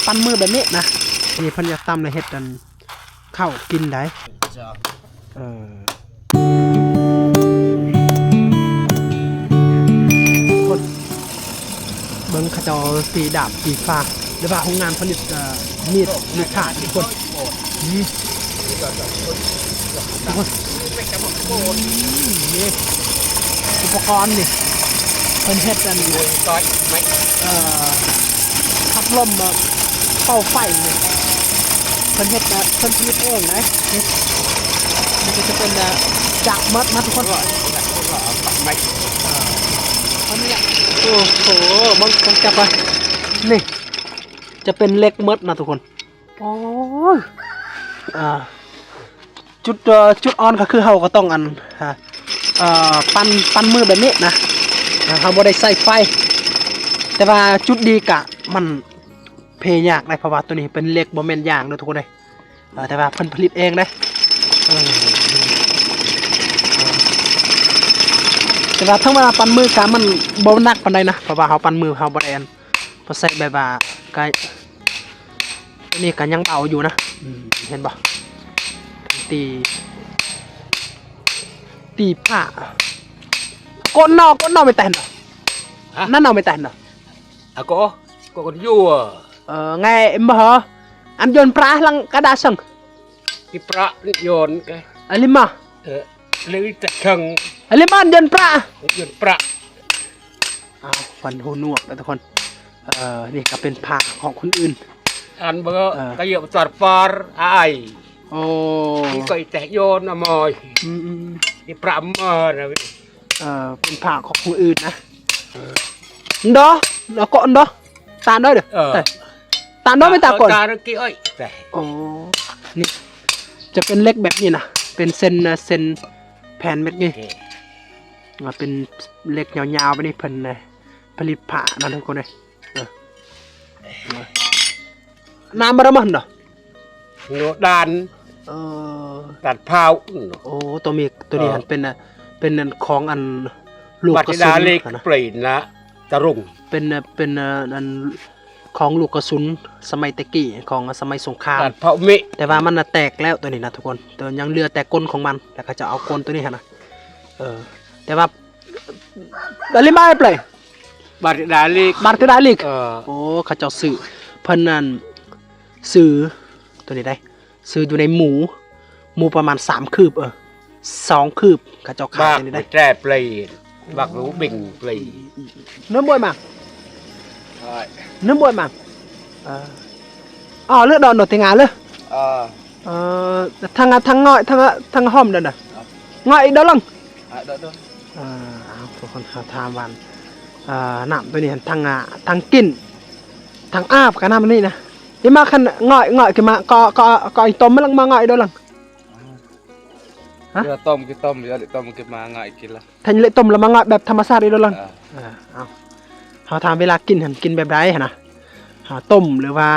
ປັ້ນມືແບບນີ້ນະ. ນີ້ເພິ່ນຢາກຕຳແລ້ວເຮັດອັນເຂົ້າກິນໄດ໋. ເອີ ເບິ່ງເຂົາເຈົ້າຕີດາບຕີຟາ ຫຼືວ່າໂຮງງານຜະລິດ ເອີ ມີດ ມີດພ້າທຸກຄົນ. ນີ້ ນີ້ອຸປະກອນນີ້ ເພິ່ນເຮັດອັນ ເອີ ພັດລົມ ເອີ ເປົ່າໄຟນີ້ ເພິ່ນເຮັດ ເອີ ເພິ່ນຜະລິດເອງນະ. ນີ້ ນີ້ກໍຈະເປັນ ເອີ ຈັກໝົດນະທຸກຄົນ. ເອີ ອັນນີ້ແຫຼະ ໂອ້ໂຫ ເບິ່ງ ເບິ່ງຈັບວ່າ ນີ້ຈະເປັນເຫຼັກໝົດນະທຸກຄົນ. ໂອ້ຍ ອ່າ ຈຸດ ເອີ ຈຸດອ່ອນກໍຄືເຮົາກໍຕ້ອງອັນ ອ່າ ເອີ ປັ້ນ ປັ້ນມືແບບນີ້ນະ. ອ່າ ເຮົາບໍ່ໄດ້ໃຊ້ໄຟ ແຕ່ວ່າຈຸດດີກະມັນເພຍາກໄດ໋ ເພາະວ່າໂຕນີ້ເປັນເຫຼັກ ບໍ່ແມ່ນຢາງເດີທຸກຄົນເດີ. ເອີ ແຕ່ວ່າເພິ່ນຜະລິດເອງເດ້. ເອີ ເອີ ແຕ່ວ່າເຖິງວ່າປັ້ນມືກະມັນບໍ່ໜັກປານໃດນະ ເພາະວ່າເຮົາປັ້ນມື ເຮົາບໍ່ໄດ້ອັນ ບໍ່ໃຊ້ແບບວ່າກະ ໂຕນີ້ກໍຍັງເບົາຢູ່ນະ. ອືມ ເຫັນບໍ່? ຕີ ຕີພ້າ ກົນເນາະ ກົນເນາະ ໄມ່ແຕນເນາະ. ຮະ? ນັ້ນເນາະ ໄມ່ແຕນເນາະ. ອາ ກໍ ກໍ ກໍຢູ່. ເອີ ໄງເອັມບໍ່ເຮີ ອັນຍົນປາຫຼັງກະດາສັງ ທີ່ປະຍົນກະ ອາລິມາ ເອີ ຫຼືແຕ່ເຄິ່ງ ອາລິມານຍົນປະ ຍົນປະ. ອ້າວ ຟັນຫູໜວກນະທຸກຄົນ. ເອີ ນີ້ກໍເປັນພ້າຂອງຄົນອື່ນ ອັນເບີ ເອີ ກະເຍາະຕອນປານອາຍ. ໂອ້ ທີ່ກໍແຕກໂຍນອະມອຍ. ອືມໆ ທີ່ປະມານະ ເອີ ເປັນພ້າຂອງຄົນອື່ນນະ. ເອີ ດອ ດອ ເກາະ ດອ ຕານດອຍເດີ. ເອີ ຕານດອຍ ເອີ ໄມ່ຕາກ່ອນ ຕານດອຍ. ໂອ້ ນີ້ຈະເປັນເຫຼັກແບບນີ້ນະ ເປັນເສັ້ນ ເສັ້ນແຜ່ນແບບນີ້. ໂອເຄ ວ່າເປັນເຫຼັກຍາວໆ ແບບນີ້ ເພິ່ນ ເອີ ຜະລິດຜ້ານະທຸກຄົນເອີຍ. ເອີ ນ້ຳມາລະມັນເນາະ ໂນດານ ເອີ ດາດພ້າວ. ໂອ້ ໂຕມີ ໂຕນີ້ຫັ້ນ ເອີ ເປັນ ເປັນອັນຂອງອັນລູກກະສຸນຫັ້ນນະ ເປັນ ເປັນອັນຂອງລູກກະສຸນສະໄໝແຕ່ກີ້ ຂອງສະໄໝສົງຄາມ ດາດພ້າວເມະ. ແຕ່ວ່າມັນນະແຕກແລ້ວໂຕນີ້ນະທຸກຄົນ ແຕ່ຍັງເຫຼືອແຕ່ກົ້ນຂອງມັນ ແລ້ວເຂົາຈະເອົາກົ້ນໂຕນີ້ຫັ້ນນະ. ເອີ ແຕ່ວ່າ ດາລິມາຍເປ ບາດດາລິກ ບາດດາລິກ. ເອີ ໂອ້ ເຂົາເຈົ້າຊື້ ເພິ່ນນັ້ນຊື້ໂຕນີ້ໄດ໋ ຊື້ຢູ່ໃນໝູ ໝູປະມານສາມຄືບ ເອີ ສອງຄືບ ເຂົາເຈົ້າຂາຍໃນນີ້ໄດ໋. ແຕ່ເປ ບັກຮູ້ບິງເປ ເນີ່ມບວຍມາ ເນີ່ມບວຍມາ. ເອີ ອໍ ເລືອກດອນໂນຕິງາເລີ. ເອີ ເອີ ທັງ ທັງງ້ອຍ ທັງ ທັງຫອມເດີນະ ງ້ອຍອີກດອນລຶງ. ເອີ ເອົາ ທຸກຄົນ ເຮົາຖາມວ່າ ເອີ ນ້ຳໂຕນີ້ທັງ ທັງກິນ ທັງອາບກັບນ້ຳນີ້ນະ. ອີມາຄັນງ້ອຍ ງ້ອຍຂຶ້ນມາ ກໍ ກໍ ກໍອີຕົມມາລະ ມາງ້ອຍດອນລຶງ. ຮະ? ເອີ ຕົ້ມກິນ ຕົ້ມ ເອີ ຕົ້ມກິນມາງ້ອຍກິນລະ ທັງເລະຕົ້ມລະມາງ້ອຍແບບທຳມະຊາດອີດອນລຶງ. ເອີ ເອີ ເອົາ ເຮົາຖາມເວລາກິນຫັ້ນ ກິນແບບໃດຫັ້ນນະ? ເຮົາຕົ້ມ ຫຼືວ່າ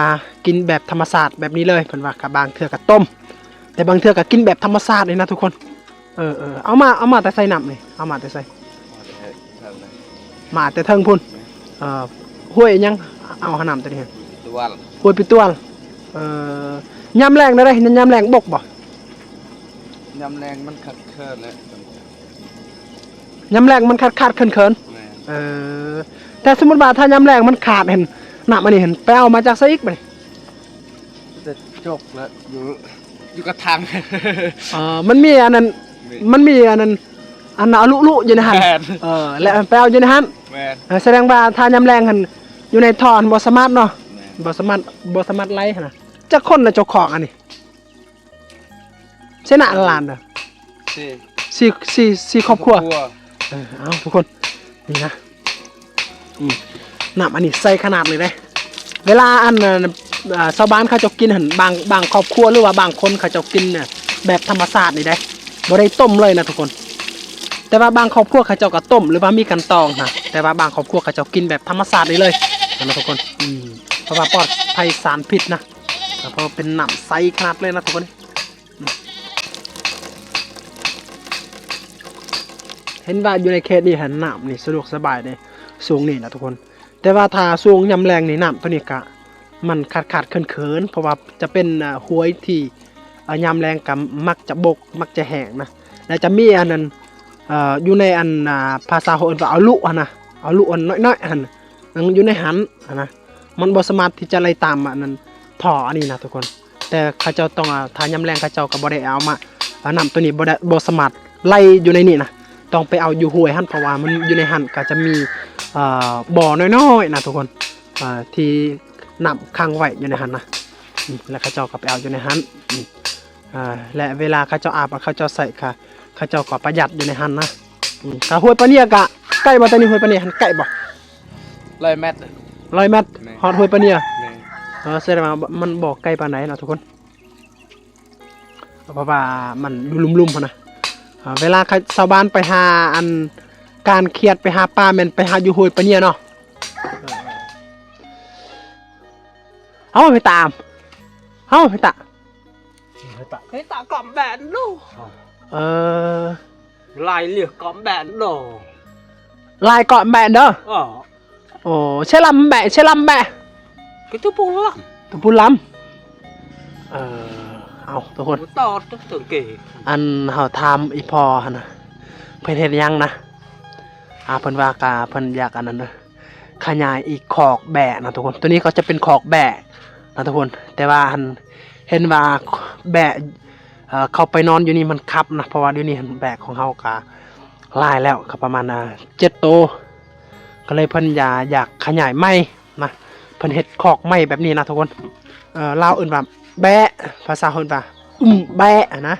ກິນແບບທຳມະຊາດແບບນີ້ເລີຍ? ເພິ່ນວ່າກະບາງເທື່ອກະຕົ້ມ ແຕ່ບາງເທື່ອກະກິນແບບທຳມະຊາດນີ້ນະທຸກຄົນ. ເອີ ເອີ ເອົາມາ ເອົາມາແຕ່ໃສນ້ຳນີ້? ເອົາມາແຕ່ໃສ? ມາແຕ່ເທິງພຸ້ນ. ເອີ ຫ້ວຍຫຍັງ? ເອົາຫານ້ຳໂຕນີ້ ຫ້ວຍປີຕວນ ຫ້ວຍປີຕວນ. ເອີ ຍາມແລ້ງແນວໃດ? ຍາມແລ້ງບົກບໍ່? ຍາມແລ້ງມັນຂາດເຂີນແຫຼະ ຍາມແລ້ງມັນຂາດໆເຂີນໆ. ແມ່ນ. ເອີ ແຕ່ສົມມຸດວ່າຖ້າຍາມແລ້ງມັນຂາດຫັ້ນ ນ້ຳອັນນີ້ຫັ້ນ ໄປເອົາມາຈາກໃສອີກບາດນີ້? ແຕ່ຈົກແລ້ວ ຢູ່ ຢູ່ກະຖັງ. ເອີ ມັນມີອັນນັ້ນ ມີ ມັນມີອັນນັ້ນ ອັນອະລຸລຸຢູ່ໃນຫັ້ນ. ແມ່ນ. ເອີ ແລະໄປເອົາຢູ່ໃນຫັ້ນ. ແມ່ນ. ເອີ ສະແດງວ່າຖ້າຍາມແລ້ງຫັ້ນ ຢູ່ໃນທໍ່ຫັ້ນບໍ່ສາມາດເນາະ. ແມ່ນ. ບໍ່ສາມາດ ບໍ່ສາມາດໄຫຼຫັ້ນນະ. ຈັກຄົນລະເຈົ້າຂອງອັນນີ້? ເສນະຫຼານນະ ສີ່ ສີ່ ສີ່ ສີ່ຄອບຄົວ. ເອີ ເອົາທຸກຄົນ ນີ້ນະ ອືມ ນ້ຳອັນນີ້ໃສຂະໜາດເລີຍເດ້. ເວລາອັນ ຊາວບ້ານເຂົາເຈົ້າກິນຫັ້ນ ບາງ ບາງຄອບຄົວ ຫຼືວ່າບາງຄົນເຂົາເຈົ້າກິນແບບທຳມະຊາດນີ້ເດ້ ບໍ່ໄດ້ຕົ້ມເລີຍນະທຸກຄົນ. ແຕ່ວ່າບາງຄອບຄົວເຂົາເຈົ້າກໍຕົ້ມ ຫຼືວ່າມີການຕອງນະ ແຕ່ວ່າບາງຄອບຄົວເຂົາເຈົ້າກິນແບບທຳມະຊາດນີ້ເລີຍນະທຸກຄົນ. ອືມ ເພາະວ່າປອດໄພສານພິດນະ ເພາະວ່າເປັນນ້ຳໃສຂະໜາດເລີຍນະທຸກຄົນ. ເຫັນວ່າຢູ່ໃນເຂດນີ້ຫັ້ນ ນ້ຳນີ້ສະດວກສະບາຍເດ້ ຊ່ວງນີ້ນະທຸກຄົນ. ແຕ່ວ່າຖ້າຊ່ວງຍາມແລ້ງນີ້ ນ້ຳໂຕນີ້ກະ ມັນຂາດໆເຂີນໆ ເພາະວ່າຈະເປັນ ອ່າ ຫ້ວຍທີ່ ອ່າ ຍາມແລ້ງກໍມັກຈະບົກ ມັກຈະແຫ້ງນະ ແລະຈະມີອັນນັ້ນ ເອີ ຢູ່ໃນອັນ ອ່າ ພາສາເຮົາເອີ້ນວ່າເອົາລຸຫັ້ນນະ ເອົາລຸອັນນ້ອຍໆຫັ້ນ ຍັງຢູ່ໃນຫັ້ນຫັ້ນນະ ມັນບໍ່ສາມາດທີ່ຈະໄຫຼຕາມອັນນັ້ນ ທໍ່ອັນນີ້ນະທຸກຄົນ. ແຕ່ເຂົາເຈົ້າຕ້ອງ ອ່າ ຖ້າຍາມແລ້ງເຂົາເຈົ້າກໍບໍ່ໄດ້ເອົາມາ ອ່າ ນ້ຳໂຕນີ້ບໍ່ໄດ້ ບໍ່ສາມາດໄຫຼຢູ່ໃນນີ້ນະ ຕ້ອງໄປເອົາຢູ່ຫ້ວຍຫັ້ນ ເພາະວ່າມັນຢູ່ໃນຫັ້ນກໍຈະມີ ເອີ ບໍ່ນ້ອຍໆນະທຸກຄົນ ເອີ ທີ່ນ້ຳຂັງໄວ້ຢູ່ໃນຫັ້ນນະ ອືມ ແລ້ວເຂົາເຈົ້າກໍໄປເອົາຢູ່ໃນຫັ້ນ ອືມ ອ່າ ແລະເວລາເຂົາເຈົ້າອາບ ເຂົາເຈົ້າໃຊ້ ເຂົາ ເຂົາເຈົ້າກໍປະຢັດຢູ່ໃນຫັ້ນນະ ອືມ ກະຫ້ວຍປາເນຍກະໃກ້ບໍ່? ຕອນນີ້ຫ້ວຍປາເນຍຫັ້ນໃກ້ບໍ່? ຮ້ອຍແມັດ ຮ້ອຍແມັດ ແມ່ນ ຮອດຫ້ວຍປາເນຍ ແມ່ນ ເອີ ສະແດງວ່າມັນບໍ່ໄກປານໃດເນາະທຸກຄົນ ເພາະວ່າມັນຢູ່ລຸ່ມໆຫັ້ນນະ ເອີ ເວລາເຂົາ ຊາວບ້ານໄປຫາອັນ ການຂຽດໄປຫາປາແມ່ນໄປຫາຢູ່ຫ້ວຍປາເນຍເນາະ ເອົາໄປຕາມ ເອົາໄປຕາມ ເຮີຍຕະ ເຮີຍຕະກອມແບນໂດ ເອີ ລາຍເລືອກກອມແບນໂດ ລາຍກອມແບນເດີ ເອີ ໂອ້ ເຊລຳແບ ເຊລຳແບ ກະຕຸປູລຳ ຕຸປູລຳ ເອີ ເອົາທຸກຄົນ ຕອດຕຶງເກ ອັນເຮົາຖາມອີ່ພໍ່ຫັ້ນນະ ເພິ່ນເຮັດຫຍັງນະ ອ່າ ເພິ່ນວ່າກະ ເພິ່ນຢາກອັນນັ້ນເດີ ຂະຫຍາຍອີກຄອກແບ້ນະທຸກຄົນ ໂຕນີ້ກໍຈະເປັນຄອກແບ້ນະທຸກຄົນ ແຕ່ວ່າຫັ້ນ ເຫັນວ່າແບ້ ເອີ ເຂົ້າໄປນອນຢູ່ນີ້ມັນຄັບນະ ເພາະວ່າດຽວນີ້ຫັ້ນແບ້ຂອງເຮົາກະຫຼາຍແລ້ວ ກໍປະມານ ອ່າ ເຈັດໂຕ ກໍເລີຍເພິ່ນຢາ ຢາກຂະຫຍາຍໃໝ່ນະ ເພິ່ນເຮັດຄອກໃໝ່ແບບນີ້ນະທຸກຄົນ ເອີ ລາວເອີ້ນວ່າແບ້ ພາສາເຮົາເອີ້ນວ່າອຶ້ມແບ້ນະ.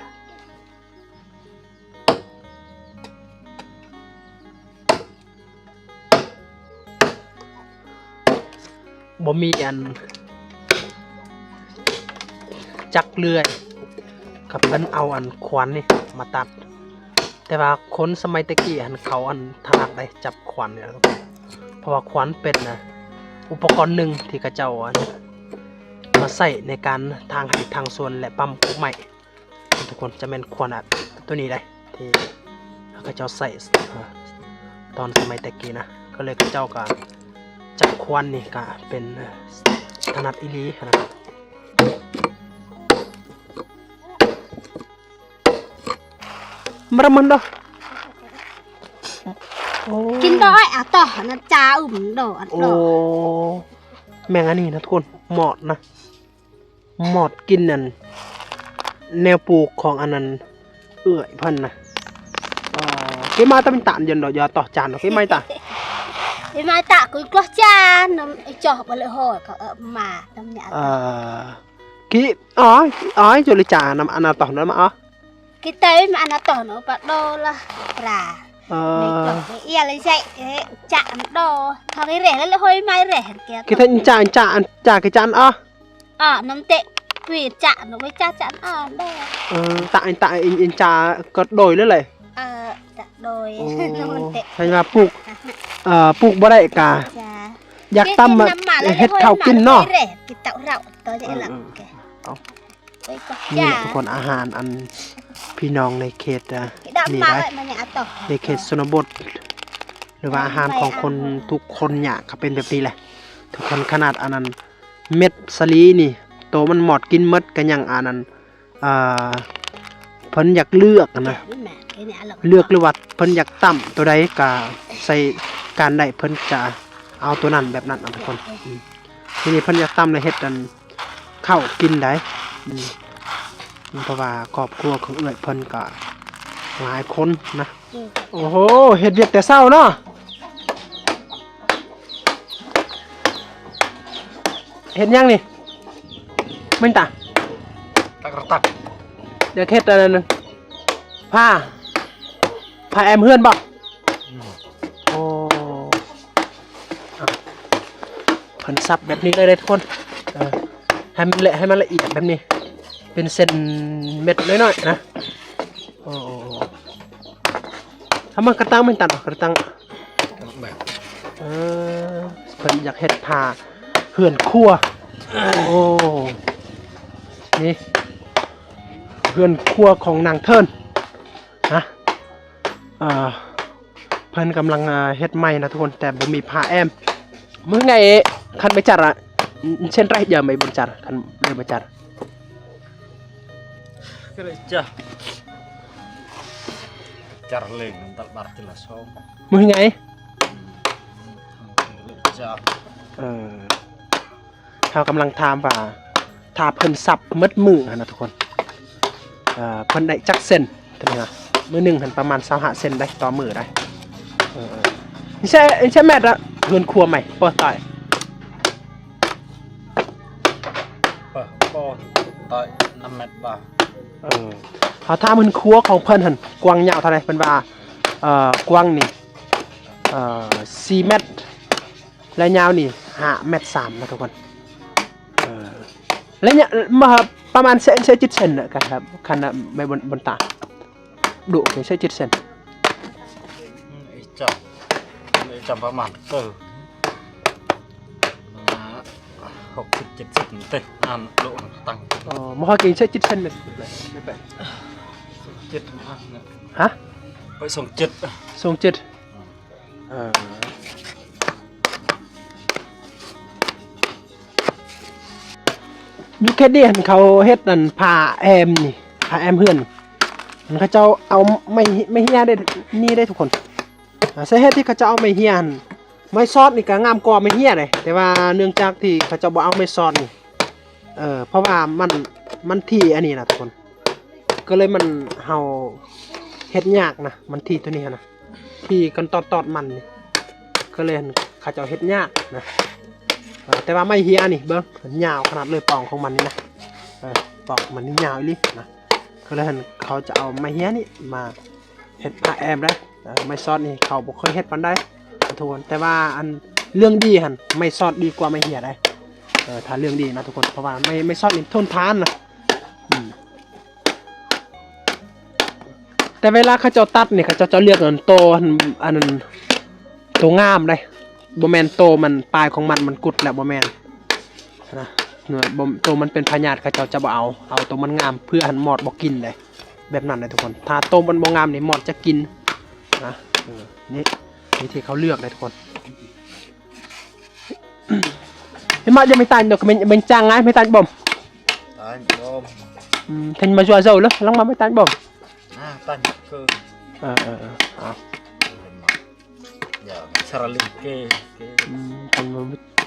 ບໍ່ມີອັນຈັກເລື່ອຍ ກໍເພິ່ນເອົາອັນຂວານນີ້ມາຕັດ ແຕ່ວ່າຄົນສະໄໝແຕ່ກີ້ຫັ້ນ ເຂົາອັນຖະໜັດໄດ໋ຈັບຂວານນີ້ ເພາະວ່າຂວານເປັນ ອາ ອຸປະກອນໜຶ່ງທີ່ເຂົາເຈົ້າອັນມາໃຊ້ໃນການຖາງໄຮ່ຖາງສວນ ແລະ ປ້ຳກົກໄມ້. ທຸກຄົນ ຈະແມ່ນຂວານ ອາ ໂຕນີ້ໄດ໋ ທີ່ເຂົາເຈົ້າໃຊ້ ເອີ ຕອນສະໄໝແຕ່ກີ້ນະ ກໍເລີຍເຂົາເຈົ້າກໍຈັບຂວານນີ້ກໍເປັນ ເອີ ຖະໜັດອີ່ຫຼີຫັ້ນນະ ມາລະມັນດອ ໂອ້ ກິນດອຍ ອາ ຕໍ່ ອັນນັ້ນຈາ ອຶມ ດອ ອັນ ໂອ້ ດອ ແມ່ງອັນນີ້ນະທຸກຄົນ ມອດນະ. ມອດກິນອັນ ແນວປູກຂອງອັນນັ້ນ ເອື້ອຍເພິ່ນນະ ເອີ ເກມາຕະເປັນຕານຢັນດອກ ຢາຕໍ່ຈານດອກ ເກມາຕະ ເກມາຕະ ກຸຍກລັວຈານ ນຳໄອ້ຈອກມາເລີຍ ໂຫຍ ເຂົາເອີ້ນມາ ນຳຍາ ເອີ ກິ ອາຍ ອາຍ ໂຈລິຈາ ນຳອັນນາຕອນນຳ ອາ ກິເຕມາອັນນາຕອນ ປາໂດລະ ປາ ເອີ ໃນກອກ ໃນເອຍລະ ໃສ່ ຈະ ອັນໂດ ທອງອີເຣ ລະ ໂຫຍ ໄມເຣ ກິເຕ ຈາ ຈາ ຈາ ກິຈານ ອາ ອາ ນ້ຳເຕະ ປີຈະ ນກໄປຈະ ຈະ ອາ ແດ ເອີ ຕະ ຕະ ອິນ ອິນຈາ ກໍໂດຍເລີຍ ເອີ ຈະໂດຍ ໂອ້ ນ້ຳເຕະ ໃຫ້ວ່າປູກ ເອີ ປູກບໍ່ໄດ້ກະ ຢາກຕຳ ເຮັດເຂົ້າກິນເນາະ ກິນເຕົາເຮົາ ໂຕຈະ ເອີ ເອີ ເອົາ ນີ້ແຫຼະທຸກຄົນ ອາຫານອັນ ພີ່ນ້ອງໃນເຂດ ເອີ ນີ້ໄດ໋ ໃນເຂດຊົນນະບົດ ຫຼືວ່າອາຫານຂອງຄົນທຸກຄົນຍາກ ກໍເປັນແບບນີ້ແຫຼະທຸກຄົນ ຂະໜາດອັນນັ້ນ ເມັດສາລີນີ້ ໂຕມັນມອດກິນໝົດ ກໍຍັງອັນນັ້ນ ເອີ ເພິ່ນຢາກເລືອກນະ ເລືອກ ຫຼືວ່າເພິ່ນຢາກຕຳໂຕໃດ ກໍໃສ່ການໄດ້ ເພິ່ນຈະເອົາໂຕນັ້ນ ແບບນັ້ນນະທຸກຄົນ ອືມ ທີນີ້ເພິ່ນຢາກຕຳ ແລະ ເຮັດອັນ ເຂົ້າກິນໄດ໋ ອືມ ເພາະວ່າຄອບຄົວຂອງເອື້ອຍເພິ່ນກໍຫຼາຍຄົນນະ ອືມ ໂອ້ໂຫ ເຮັດວຽກແຕ່ເຊົ້າເນາະ ເຮັດຫຍັງນີ້? ແມ່ນຕາ ຕັກ ຕັກ ຢາກເຮັດອັນນັ້ນ ຜ້າ ຜ້າແອ້ມເຮືອນບໍ່? ໂອ້ ອ່ະ ເພິ່ນສັບແບບນີ້ເລີຍເດ້ທຸກຄົນ ເອີ ໃຫ້ມັນລະ ໃຫ້ມັນລະອຽດແບບນີ້ ເປັນເສັ້ນເມັດນ້ອຍໆນະ ໂອ້ ເອົາມາກະຕັງ ແມ່ນຕັດອອກກະຕັງ ເອີ ເພິ່ນຢາກເຮັດຜ້າເຮືອນຄົວ ໂອ້ ນີ້ ເຮືອນຄົວຂອງນາງເທີນນະ ອ່າ ເພິ່ນກຳລັງ ອ່າ ເຮັດໃໝ່ນະທຸກຄົນ ແຕ່ບໍ່ມີຜ້າແອ້ມ ມື້ໄງ ຄັນໄປຈັດລະ ເຊັ່ນໄດ້ຢ່າໄປບົນຈັນ ຄັນໄດ້ບົນຈັນ ກະເລີຍຈ້າ ຈັນເລັງ ມັນຕັດບາດທີລະສອງ ມື້ໄງ ກະເລີຍຈ້າ ເອີ ເຮົາກຳລັງຖາມວ່າ ຖ້າເພິ່ນສັບໝົດມື້ຫັ້ນນະທຸກຄົນ ເອີ ເພິ່ນໄດ້ຈັກເຊັນ ໂຕນີ້ນະ ມື້ໜຶ່ງຫັ້ນປະມານຊາວຫ້າເຊັນໄດ໋ ຕໍ່ມື້ໄດ໋ ເອີ ເອີ ນີ້ໃຊ້ ນີ້ໃຊ້ແມັດລະ ເຮືອນຄົວໃໝ່ ບໍ່ຕາຍ ບໍ່ ບໍ່ ຕາຍ ນຳແມັດບໍ່ ເອີ ເຮົາຖາມເຮືອນຄົວຂອງເພິ່ນຫັ້ນ ກວ້າງຍາວເທົ່າໃດ ເພິ່ນວ່າ ເອີ ກວ້າງນີ້ ເອີ ສີ່ແມັດ ແລະຍາວນີ້ຫ້າແມັດສາມນະທຸກຄົນ ເອີ ແລະຍາວ ປະມານເຊັນ ເຊັນເຈັດເຊັນນະ ຄັນ ຄັນແມ່ບົນ ບົນຕາ ດຸເຊັນເຈັດເຊັນ ອືມ ອີກຈຳ ອີກຈຳປະມານ ເອີ ຫົກສິບ ເຈັດສິບເຕ ອັນດຸຕັ້ງ ອໍ ມາຮອດກິນເຊັນເຈັດເຊັນ ເຈັດ ຮະ ໄປສອງເຈັດ ສອງເຈັດ ເອີ ຢູ່ເຂດນີ້ຫັ້ນ ເຂົາເຮັດອັນຝາແອ້ມນີ້ ຝາແອ້ມເຮືອນ ເຂົາເຈົ້າເອົາໄມ້ ໄມ້ເຮຍເດ້ ນີ້ເດ້ທຸກຄົນ ອາ ສາເຫດທີ່ເຂົາເຈົ້າເອົາໄມ້ເຮຍຫັ້ນ ໄມ້ຊອດນີ້ກະງາມກວ່າໄມ້ເຮຍເດ້ ແຕ່ວ່າເນື່ອງຈາກທີ່ເຂົາເຈົ້າບໍ່ເອົາໄມ້ຊອດນີ້ ເອີ ເພາະວ່າມັນ ມັນທີ່ອັນນີ້ນະທຸກຄົນ ກະເລີຍມັນ ເຮົາເຮັດຍາກນະ ມັນທີ່ໂຕນີ້ຫັ້ນນະ ທີ່ກັນຕອດໆມັນນີ້ ກະເລີຍເຂົາເຈົ້າເຮັດຍາກນະ ເອີ ແຕ່ວ່າໄມ້ເຮຍນີ້ເບິ່ງ ມັນຍາວຂະໜາດເລີຍ ປ່ອງຂອງມັນນີ້ນະ ເອີ ປ່ອງມັນນີ້ຍາວອີ່ຫຼີນະ ກະເລີຍເຂົາຈະເອົາໄມ້ເຮຍນີ້ມາເຮັດຝາແອ້ມໄດ໋ ເອີ ໄມ້ຊອດນີ້ເຂົາບໍ່ຄ່ອຍເຮັດປານໃດທຸກຄົນ ແຕ່ວ່າອັນເລື່ອງດີຫັ້ນ ໄມ້ຊອດດີກວ່າໄມ້ເຮຍໄດ໋ ເອີ ຖ້າເລື່ອງດີນະທຸກຄົນ ເພາະວ່າໄມ້ ໄມ້ຊອດນີ້ທົນທານນະ ອືມ ແຕ່ເວລາເຂົາເຈົ້າຕັດນີ້ ເຂົາເຈົ້າຈະເລືອກອັນໂຕ ອັນ ອັນໂຕງາມເດ້ ບໍ່ແມ່ນໂຕມັນ ປາຍຂອງມັນ ມັນກຸດແລ້ວ ບໍ່ແມ່ນນະ ບໍ່ ໂຕມັນເປັນພະຍາດ ເຂົາເຈົ້າຈະບໍ່ເອົາ ເອົາໂຕມັນງາມ ເພື່ອໃຫ້ມອດບໍ່ກິນເດ້ ແບບນັ້ນເດ້ທຸກຄົນ ຖ້າໂຕມັນບໍ່ງາມນີ້ ມອດຈະກິນນະ ເອີ ນີ້ ວິທີເຂົາເລືອກເດ້ທຸກຄົນ. ເຫັນມາ ຍັງໄມ່ຕາຍດອກ ແມ່ນ ແມ່ນຈ້າງໄງ ໄມ່ຕາຍບໍ່ ຕາຍບໍ່ ອືມ ເຫັນມາຊ່ວຍເຈົ້າເລີຍ ລັງມາໄມ່ຕາຍບໍ່ ອາ ຕາຍຄື ເອີ ເອີ ເອີ ເອົາ ຢ່າຊະລະລິເກ ເກ ອືມ ເຫັນມາ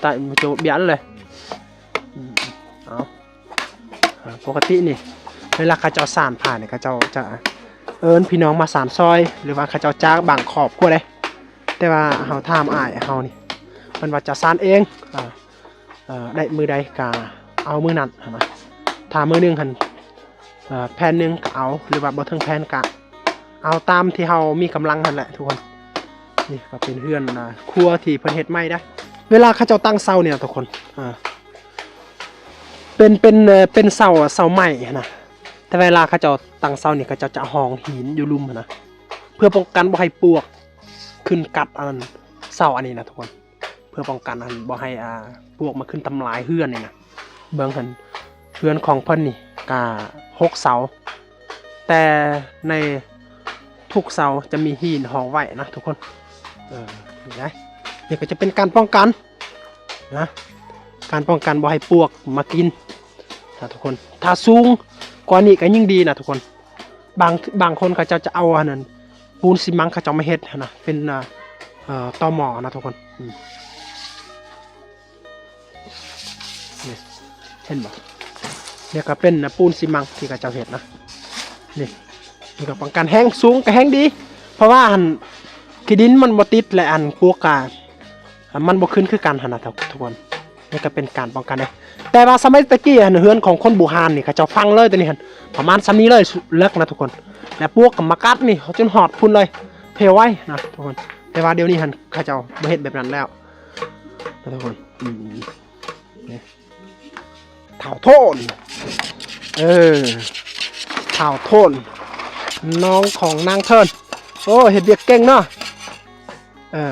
ຕາຍ ມາໂຈບຽນເລີຍ ອືມ ອືມ ເອົາ ອາ ປົກກະຕິນີ້ ເວລາເຂົາເຈົ້າສານຜ້ານີ້ ເຂົາເຈົ້າຈະເອີ້ນພີ່ນ້ອງມາສານຊ່ອຍ ຫຼືວ່າເຂົາເຈົ້າຈ້າງບາງຄອບຄົວເດ້ ແຕ່ວ່າເຮົາຖາມອ້າຍເຮົານີ້ ເພິ່ນວ່າຈະສານເອງ ເອີ ເອີ ໄດ້ມື້ໃດກະເອົາມື້ນັ້ນຫັ້ນນະ ຖ້າມື້ໜຶ່ງຫັ້ນ ເອີ ແຜ່ນໜຶ່ງກະເອົາ ຫຼືວ່າບໍ່ເຖິງແຜ່ນກະເອົາຕາມທີ່ເຮົາມີກຳລັງຫັ້ນແຫຼະທຸກຄົນ. ນີ້ກະເປັນເຮືອນ ອາ ຄົວທີ່ເພິ່ນເຮັດໃໝ່ເດ້. ເວລາເຂົາເຈົ້າຕັ້ງເສົານີ້ນະທຸກຄົນ ອາ ເປັນ ເປັນ ເປັນເສົາ ເສົາໄມ້ຫັ້ນນະ ແຕ່ເວລາເຂົາເຈົ້າຕັ້ງເສົານີ້ ເຂົາເຈົ້າຈະຮອງຫີນຢູ່ລຸ່ມຫັ້ນນະ ເພື່ອປ້ອງກັນບໍ່ໃຫ້ປວກຂຶ້ນກັດອັນນັ້ນ ເສົາອັນນີ້ນະທຸກຄົນ ເພື່ອປ້ອງກັນອັນບໍ່ໃຫ້ ອາ ປວກມາຂຶ້ນທຳລາຍເຮືອນນີ້ນະ. ເບິ່ງຫັ້ນ ເຮືອນຂອງເພິ່ນນີ້ກະຫົກເສົາ ແຕ່ໃນທຸກເສົາຈະມີຫີນຮອງໄວ້ນະທຸກຄົນ. ເອີ ນີ້ໄດ໋ ນີ້ກະຈະເປັນການປ້ອງກັນນະ ການປ້ອງກັນບໍ່ໃຫ້ປວກມາກິນນະທຸກຄົນ. ຖ້າສູງກວ່ານີ້ກະຍິ່ງດີນະທຸກຄົນ. ບາງ ບາງຄົນເຂົາເຈົ້າຈະເອົາອັນນັ້ນ ປູນຊີມັງເຂົາເຈົ້າມາເຮັດຫັ້ນນະ ເປັນ ເອີ ຕໍ່ໝໍ້ນະທຸກຄົນ. ອືມ ນີ້ ເຫັນບໍ່? ນີ້ກະເປັນປູນຊີມັງທີ່ເຂົາເຈົ້າເຮັດນະ. ນີ້ ນີ້ກະປ້ອງກັນແຮງ ສູງກະແຮງດີ ເພາະວ່າອັນ ຂີ້ດິນມັນບໍ່ຕິດ ແລະ ອັນ ປວກກະ ມັນບໍ່ຂຶ້ນຄືກັນຫັ້ນນະທຸກຄົນ. ນີ້ກະເປັນການປ້ອງກັນເດ້. ແຕ່ວ່າສະໄໝແຕ່ກີ້ຫັ້ນ ເຮືອນຂອງຄົນບູຮານນີ້ ເຂົາເຈົ້າຝັງເລີຍ ໂຕນີ້ຫັ້ນ ປະມານສ່ຳນີ້ເລີຍ ເລິກນະທຸກຄົນ. ແລະ ປວກກະມາກັດນີ້ຈົນຮອດພຸ້ນເລີຍ ເພວໄວນະທຸກຄົນ. ແຕ່ວ່າດຽວນີ້ຫັ້ນ ເຂົາເຈົ້າບໍ່ເຮັດແບບນັ້ນແລ້ວນະທຸກຄົນ. ອືມ ນີ້ ທ້າວໂທນ ເອີ ທ້າວໂທນ ນ້ອງຂອງນາງເທີນ. ໂອ້ ເຮັດວຽກເກັ່ງເນາະ. ເອີ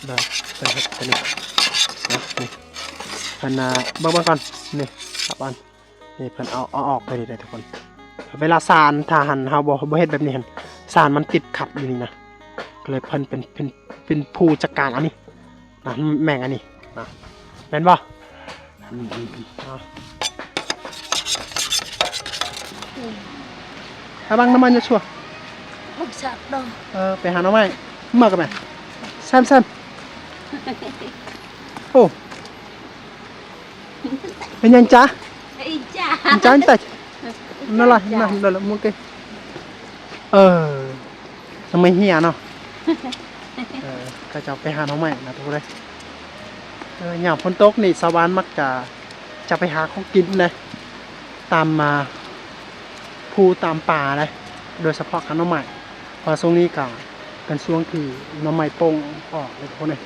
ເບິ່ງ ເພິ່ນເຮັດຕົວນີ້ ນີ້ ເພິ່ນ ເບິ່ງ ເບິ່ງກ່ອນ ນີ້ ສາບອັນ ນີ້ ເພິ່ນເອົາ ເອົາອອກໄປນີ້ເດີທຸກຄົນ. ເວລາສານ ຖ້າຫັ້ນ ເຮົາບໍ່ ບໍ່ເຮັດແບບນີ້ຫັ້ນ ສານມັນຕິດຂັດຢູ່ນີ້ນະ ກະເລີຍເພິ່ນເປັນ ເປັນ ເປັນຜູ້ຈັດການອັນນີ້. ອ່ະ ແມ່ງອັນນີ້ນະ ແມ່ນບໍ່? ອືມ ອືມ ອືມ ອ່ະ ອືມ ໄປບັງນ້ຳມັນຢູ່ຊົ່ວ ບັກສັກດອກ ເອີ ໄປຫາໜໍ່ໄມ້ ມາກັບແມ່ ແຊມ ແຊມ ໂອ້ ເປັນຫຍັງຈະ? ເປັນຫຍັງຈະ? ເປັນຫຍັງຈະ? ນັ້ນລະ ນັ້ນລະ ໂອເຄ ເອີ ໜໍ່ໄມ້ເຫ່ຍເນາະ ເອີ ເຂົາເຈົ້າໄປຫາໜໍ່ໄມ້ນະທຸກຄົນເອີຍ ເອີ ຍາມຝົນຕົກນີ້ ຊາວບ້ານມັກຈະ ຈະໄປຫາຂອງກິນເດ້ ຕາມ ອ່າ ພູຕາມປ່າເດ້ ໂດຍສະເພາະຫາໜໍ່ໄມ້ ເພາະວ່າຊ່ວງນີ້ກະເປັນຊ່ວງທີ່ໜໍ່ໄມ້ປົ່ງອອກເດ້ທຸກຄົນເອີຍ.